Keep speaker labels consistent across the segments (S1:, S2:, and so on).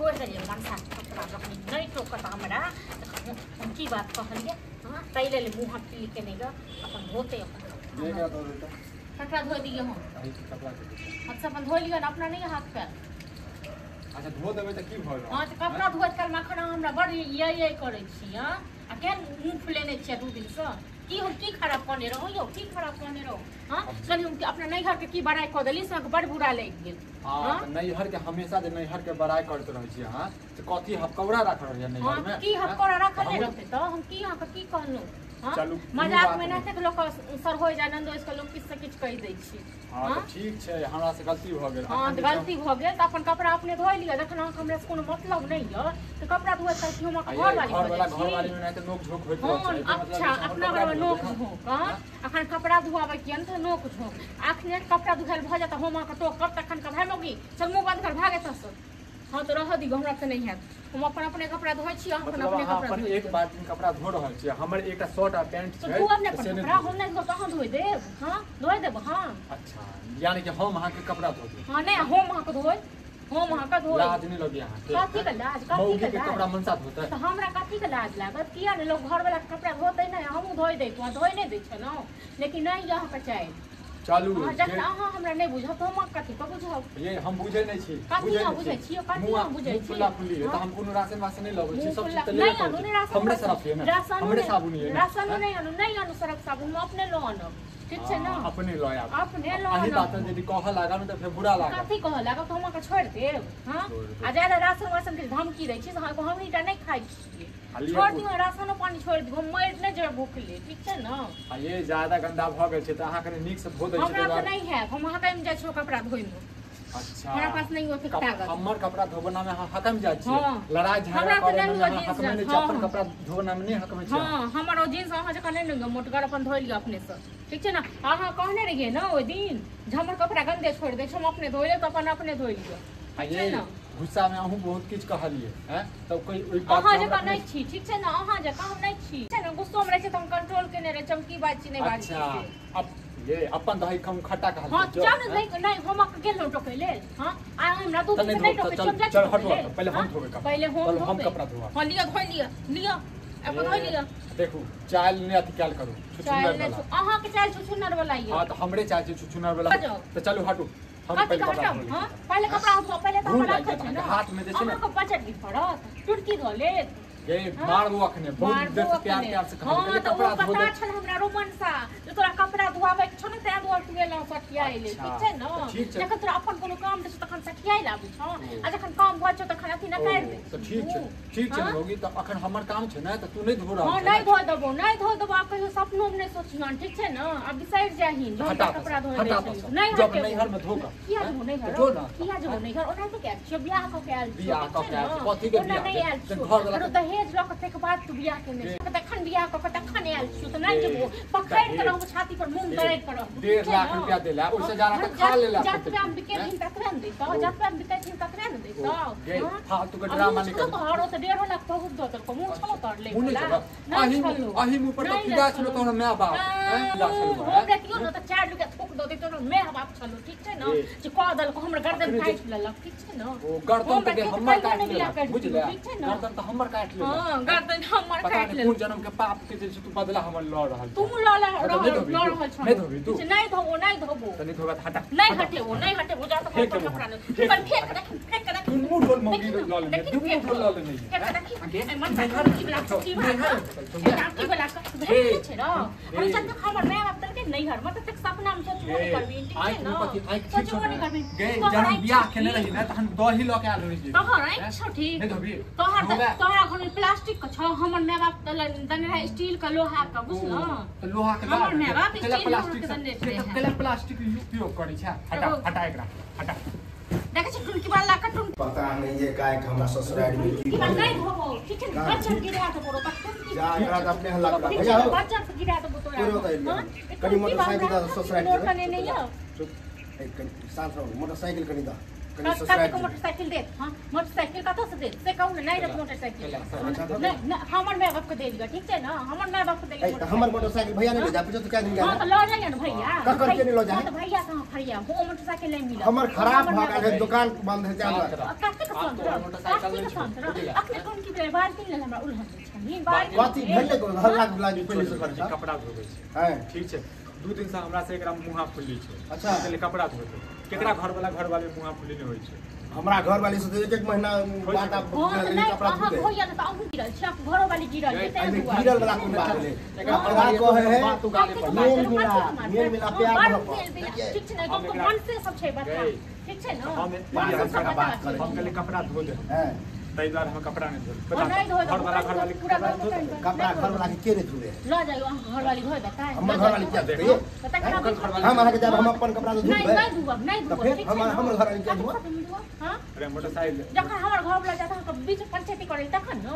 S1: छोड़ि देलियै मनसा कपड़ा जखन नहि टोकत हमरा हम की बात कहलियै। हँ ताहि लेल मुँह हाथ लिखे नहि गऽ अपन धोते अपन कपड़ा धो दियै हम। अच्छा अपन धो लिअ ने अपना नहि हाथ पैर।
S2: अच्छा धो देबै तऽ की भऽ गेल?
S1: हँ तऽ कपड़ा धोइत कालमे एखन अहाँ हमरा बड़ ये ये करै छी। हँ आ केहन मुँह फुलेने छियै 2 दिनसँ? की हम की खराब कहने रहौं यौ? की खराब कहने रहौं? हँ कनि हम अपना नैहरके की बड़ाइ कऽ देली से अहाँके बड़ बुरा लागि गेल।
S2: हँ तऽ नैहरके हमेशा जे नैहरके बड़ाइ करैत रहै छी अहाँ तऽ कथी हपकौड़ा राखल रहैया नैहरमे?
S1: की हपकौड़ा राखल नहि रहतै तऽ हम की अहाँके की कहलहुँ? हँ मजाकमे नहि तऽ लोक सर हो जाइ नन्दोस के लोक किछु से किछु कहि दै छै।
S2: हँ ठीक छै हमरा से गलती भऽ गेल।
S1: हँ तऽ गलती भऽ गेल तऽ अपन कपड़ा अपने धोइ लिअ। जखन अहाँके हमरा से कोनो मतलब नहि यऽ तऽ कपड़ा धोइत काल की हम अहाँके घरवाली भऽ जाइ छी?
S2: घरवाली मे तऽ नोक झोंक होइत रहै छै।
S1: अच्छा अपना घरमे नोक झोंक? हँ अखन कपड़ा धोआबै किया ने तऽ नोक झोंक। अखने कपड़ा धोआयल भऽ जायत हम अहाँके टोकब तखन कहब हे मौगी चल मुँह बंद कर भाग एतऽसँ। हँ तऽ रहऽ दियौ हमरा तऽ नहि हैत। हम अपन अपने कपड़ा धोइ छी अहाँ अपन अपने कपड़ा
S2: धोइ। एक बाल्टी कपड़ा धो रहल छी हमर एकटा शर्ट आ पैंट छै
S1: धोअब ने अपन कपड़ा हम नहि धोब अहाँ धोइ देब। हँ धोइ देब। हँ
S2: अच्छा यानी कि हम अहाँके कपड़ा धो देब?
S1: हँ नहि हम अहाँके धोइ हम अहाँके धोइ।
S2: लाज नहि लगैया अहाँके?
S1: कथी के लाज? कथी के लाज?
S2: कपड़ा मनसा धोतै
S1: तऽ हमरा कथी के लाज लागत? किया ने लोक घरवला के कपड़ा धोतै नहि? हमहूँ धोइ दैतहुँ धोइ नहि दै छलहुँ लेकिन नहि यऽ अहाँके चाही।
S2: चलू
S1: जखन अहाँ हमरा नहि बुझब तऽ हम कथी पर बुझब?
S2: ये हम बुझै नहि छी।
S1: कथी अहाँ बुझै छी? कथी अहाँ बुझै छी?
S2: फुला फुली तऽ हम कोनो राशन वासन नहि लबै छी सब चीज तऽ लेबे करै छी। हमरे सरफ ये ने हमरे साबुन ये ने
S1: राशन नहि आनू नहि आनू सरफ साबुन हम अपने लऽ आनब। ठीक छै ने?
S2: अपने लऽ आयब
S1: अपने लऽ आनब।
S2: एहि बात यदि कहऽ लागल तऽ फेर बुरा लागत।
S1: कथी कहऽ लागत? हम अहाँके छोड़ि देब? हँ आ ज्यादा राशन वासन के धमकी दै छी हमही टा नहि खाइ छियै। छोड़ दियौ राशनो पानी छोड़ि दियौ हम मरि नहि जेबै भूखले। ठीक छै ने?
S2: आ ये ज्यादा गंदा भऽ गेल छै तऽ अहाँ कनि नीक से धो दै छी।
S1: हमरा तऽ नहि हैत हम हकमि जाइ छियै कपड़ा धोइमे।
S2: अच्छा
S1: हमरा पास नहि ओतेक ताकत।
S2: हमर कपड़ा धोबना में अहाँ हकमि जाइ छियै? लड़ाई झगड़ा करै में अहाँ हकमै नहि छियै? अपन कपड़ा धोबना में नहि हकमै छियै?
S1: हँ हमर ओ जींस अहाँ जकाँ नहि ने मोटगर अपन धोइ लिअ अपने से। ठीक छै ने? अहाँ कहने रहियै ने ओहि दिन जे हमर कपड़ा गंदे छोड़ि दै छै हम अपने धोइ लेब तऽ अपन अपने धोइ लिअ।
S2: ठीक छै ने? गुस्सा में अहूँ बहुत किछु कहलियै हैं तब कोई ओहि बात
S1: अहाँ जकाँ नहि छी। ठीक छै ने? अहाँ जकाँ हम नहि छी। ठीक छै ने? गुस्सो में रहै छै तऽ हम कंट्रोल केने रहै छी हम की बात छी नहि बात छी।
S2: अच्छा अब ये अपन दही कम खट्टा कहल।
S1: हां चल नहीं नहीं हम अके गेलहुँ टोकै लेल। हां आ हमरा 2 दिन से नहि टोकै छी हम जाइ
S2: छी। चल हटो पहिले हम धोबै कपड़ा।
S1: पहिले हम
S2: कपड़ा धोब।
S1: हां लिअ धोइ लिअ लिअ अपन धोइ लिअ।
S2: देखू चाल नहि अथी कैल करू छुछुनर वाला।
S1: अहाँ के चाल छुछुनर वाला यऽ।
S2: हां तऽ हमरे चाल छै छुछुनर वाला। तऽ चलू हटू हम पहिले कपड़ा
S1: धो। हां पहिले कपड़ा धो पहिले तऽ हमरा राखै छै ने
S2: हाथ में जे छै ने
S1: अहाँ के बचत भी पड़त टुटकी धो लेत।
S2: ये मारबो अखने बहुत देर से प्यार प्यार से
S1: कहलियै। हां तऽ ओ पता छल हमरा रोमनसा जे तोरा कपड़ा धोआबै के छौ ने तैं दुआरे तू एलहुँ सठियाइ लेल। ठीक छै ने? जखन तोरा अपन कोनो काम रहै छौ तखन सठियाइ लाबै छौ आ जखन काम भऽ छौ तखन अथी नकारि दै।
S2: तऽ ठीक छै ठीक छै मौगी तऽ अखन हमर काम छै ने तऽ तू नहि धो रहल।
S1: हां नहि धो देबो नहि धो देबो आब कहियो सपनो मे नहि सोचिहन। ठीक छै ने? आब बिसरि जाहिन जे हम कपड़ा धोइ दै छलियौ। नहि
S2: हटेबो नैहर में धो कऽ।
S1: किया जेबो नैहर? किया जेबो नैहर? ओनाहिते के आयल छियौ बियाह कऽ के आयल छियौ।
S2: बियाह कऽ के आयल छियौ कथी के
S1: बियाह? नहि आयल छियौ आरो दहेज लऽ कऽ ताहिके बाद तू बियाह केने छौ तखन बियाह कऽ के तखन आयल छियौ तऽ नहि जेबो पकड़ि कऽ रहबो छाती पर मुँह दरारि कऽ रहबो।
S2: 1.5 लाख रुपया देला ओइसे ज्यादा तऽ खा लेला।
S1: जतबे मे बिकेलहिन ततबे ने दैतौ जतबे मे बिकेलहिन ततबे ने दैतौ।
S2: फालतू के ड्रामा नहि
S1: कर। तोहर ओतऽ 1.5 लाख बहुत दऽ देलकौ मुँह छलौ तोहर लै
S2: वला। अही मुँह पर तऽ फिदा छलो तोहर my बाप।
S1: हम रहितियौ ने तऽ 4 रुपया थूक दऽ दैतौ my बाप छलौ। ठीक छै ने? जे कऽ देलकौ हमर गर्दन काटि लेलक। ठीक छै ने?
S2: ओ गर्दन तऽ हमर काटि लेलक बुझले।
S1: ठीक छै ने?
S2: गर्दन तऽ हमर काटि लेलक।
S1: हां गर्दन हमर काटि लेलक।
S2: कोन जन्म के पाप के जे तू बदला हमर लऽ रहल
S1: तू लऽ रहल छौ।
S2: नहि धोबी तू?
S1: नहि धोबो नहि धोबो।
S2: तऽ नहि धोबा तऽ हटा।
S1: नहि हटेबो नहि हटेबो जा तक अपन कपड़ा नहि अपन फेंक देखी फेंक के देखी।
S2: दुनू ढोल मौगी लऽ लेने दुनू ढोल लऽ लेने।
S1: फेंक के देखी मन की वाला की वाला की वाला भेट छै न हम जब तक हमर my बाप देलकै नैहर मे ततेक सपना मे सोचबो नहि करबी। ठीक छै ने? सोचबो नहि करबी।
S2: गे जहन बियाह केने रही ने तहन दही लऽ के आयल रही।
S1: तोहर आँखि छौ ठीक?
S2: नहि धोबी
S1: तोहर तोहरा घर में प्लास्टिक के छौ हमर my बाप देने रहे स्टील के लोहा के बुझल।
S2: तऽ लोहा के
S1: हमर my बाप स्टील
S2: प्लास्टिक
S1: के देने रहे।
S2: केला प्लास्टिक उपयोग करै छै? हटा हटा एकरा हटा।
S1: देखै छी टुनकी वाला के टुन
S3: पता नहीं ये काय हमरा ससुराल में की
S1: नहीं धोबो। ठीक छै बच्चा गिरा देबो रो टुनकी
S3: जा एकरा तऽ अपने हल्ला करा भैया हो
S1: बच्चा गिरा देबो तोरा।
S3: कनी मोटरसाइकिल दा ससुराल
S1: मोर कने नहीं यौ।
S3: चुप एक कनी शांत रहो मोटरसाइकिल कनी दा।
S1: कते मोटरसाइकिल देत? हां, मोटरसाइकिल कतौ से देत से कहू ने? नहीं रख मोटरसाइकिल। नहीं, हमर my बाप के दे दियो, ठीक छै ना? हमर my बाप के दे दियो।
S3: हमर मोटरसाइकिल भैया ने ले जा, पूछो तो क्या दिन
S1: गया। हां त ल जाइए ने भैया।
S3: ककर के नहीं ल जाए?
S1: हां त भैया कहां फरिया हो, मोटरसाइकिल नहीं मिला।
S3: हमर खराब भ गेल है, दुकान बंद है, जान
S1: कते के संत मोटरसाइकिल नहीं। अखने कोन की भेलै बाल्टी लेल हमरा उलहन छै बाल्टी
S3: कथि भेलै? हल्ला गुल्ला पहिले से कर
S2: कपड़ा धोबै छै। हां ठीक छै, 2 दिन से हमरा से एकरा मुंहा फुल्ली छै।
S3: अच्छा
S2: पहिले कपड़ा धोते केकरा घर वाला घर वाले मुंहा फुल्ली नहीं होई छै।
S3: हमरा घर वाली से एक एक महीना बात आप कपड़ा धोते
S1: होइया त अहूं गिरल छै, घरो वाली गिरल छै।
S3: ते गिरल वाला कोन बात भेलै? एकरा पढ़ा कहे है मेल मिला, मेल मिला प्यार
S1: मोहब्बत, ठीक छै ने? एकदम मन से सब छै बात, ठीक छै ना?
S2: हम कहले कपड़ा धो दे, तै द्वारे हम कपड़ा नहीं धोले। घर वाला घर वाली
S1: पूरा
S3: कपड़ा घर वाला के के नहीं धोले?
S1: ल जाइयो अहाँ घर वाली धोए बताए।
S3: हमर घर वाली क्या धोए? हम अहाँ के जाब, हम अपन कपड़ा धोबै।
S1: नहीं नहीं धोब, नहीं धोब।
S3: ठीक छै, हमर घर वाली क्या धोब?
S1: हां
S2: अरे मोटरसाइकिल
S1: जखन हमर घर वाला जाता हम बीच पंचायती करे तखन न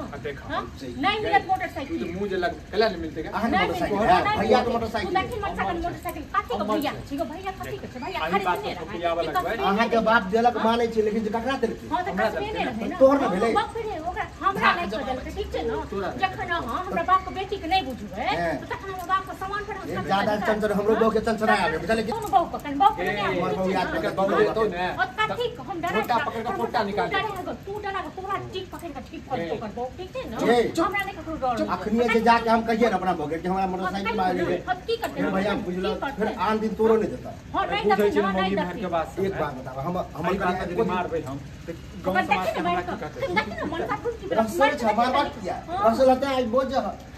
S1: नहीं मिलत मोटरसाइकिल।
S2: मुंह जे लग कला नहीं मिलते
S3: अहाँ के मोटरसाइकिल है, भैया के मोटरसाइकिल।
S1: तू देखी मोटरसाइकिल कथि के भैया छी गो, भैया कथि के छै? भैया खरीदने रहै।
S3: अहाँ के बाप देलक मानै छै, लेकिन ककरा देलकै?
S1: हां त कसबे रहै ना,
S3: तोहर न भेलै।
S1: बाप रे, ओकरा हमरा नहि खोजलकै, ठीक छै ना? जखन अहाँ हमरा बाप के बेटी के नहीं बुझबै त तखन हमरा बाप के सामान पर हम
S3: ज्यादा चंचल, हमरो बहू के चंचल आवे बुझले?
S1: कोन बहू के? कन बहू के नहीं आवे?
S3: हमर बहू याद
S2: कर, बहू देतो ने
S1: और कथि हम डरा
S2: छोटा पकड़ के पोटा निकाल
S1: तू डरा के तोरा ठीक पकड़ के ठीक कर तो कर बहू, ठीक छै ना? हमरा नहीं ककरो डर।
S3: अखनी जे जाके हम कहिए ना अपना बहू के हमरा मोटरसाइकिल मांगे ले,
S1: की करते
S3: भैया बुझला? फिर आन दिन तोरो नहीं देता।
S1: हां नहीं देता, नहीं देता।
S2: के बात
S3: एक बात बताओ, हम हमर
S2: कने मारबै हम गांव समाज के हमरा की कहते?
S1: देखी ना मन का खुशी
S3: रसोई हमार बात किया रसोई लगता है आज बोझ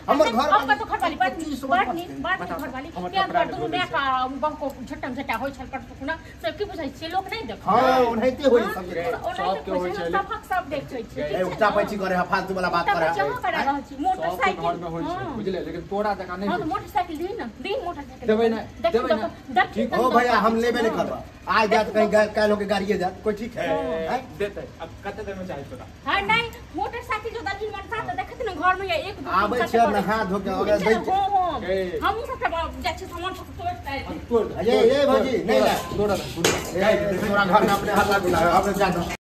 S3: हमर घर
S1: अब तो घर वाली बात नहीं, बात नहीं घर वाली क्या कर दुनु my का बहू को झटम झटा होय छल पर सुना सब की बुझै छै लोक नहीं देख।
S3: हां ओनाहिते होय सब
S1: सब के होय छै, सबक सब देखै छै।
S3: ए उठा पैची करे है, फालतू वाला बात करे
S1: है, करे रहल छी। मोटरसाइकिल
S2: घर में होय छै बुझले, लेकिन तोरा जका नहीं।
S1: हां त मोटरसाइकिल दी ना, दी मोटरसाइकिल
S2: देबै ना, देबै ना।
S3: ठीक हो भैया, हम लेबे नहीं करबा। आज जात कहीं काल होके गाड़िए जात कोई ठीक है
S2: देते। अब कते देर में चाही तोरा?
S1: हां नहीं मोटरसाइकिल जो दलही मन साथ देखत न घर में एक दो
S3: आबै छै नहा धो के ओकरा दै
S1: हो हो हम सब जाइ छै सामान सब तोड़
S3: ए ए भौजी नहीं ला
S2: तोड़ा
S3: तोरा घर में अपने हल्ला गुल्ला अपने जा।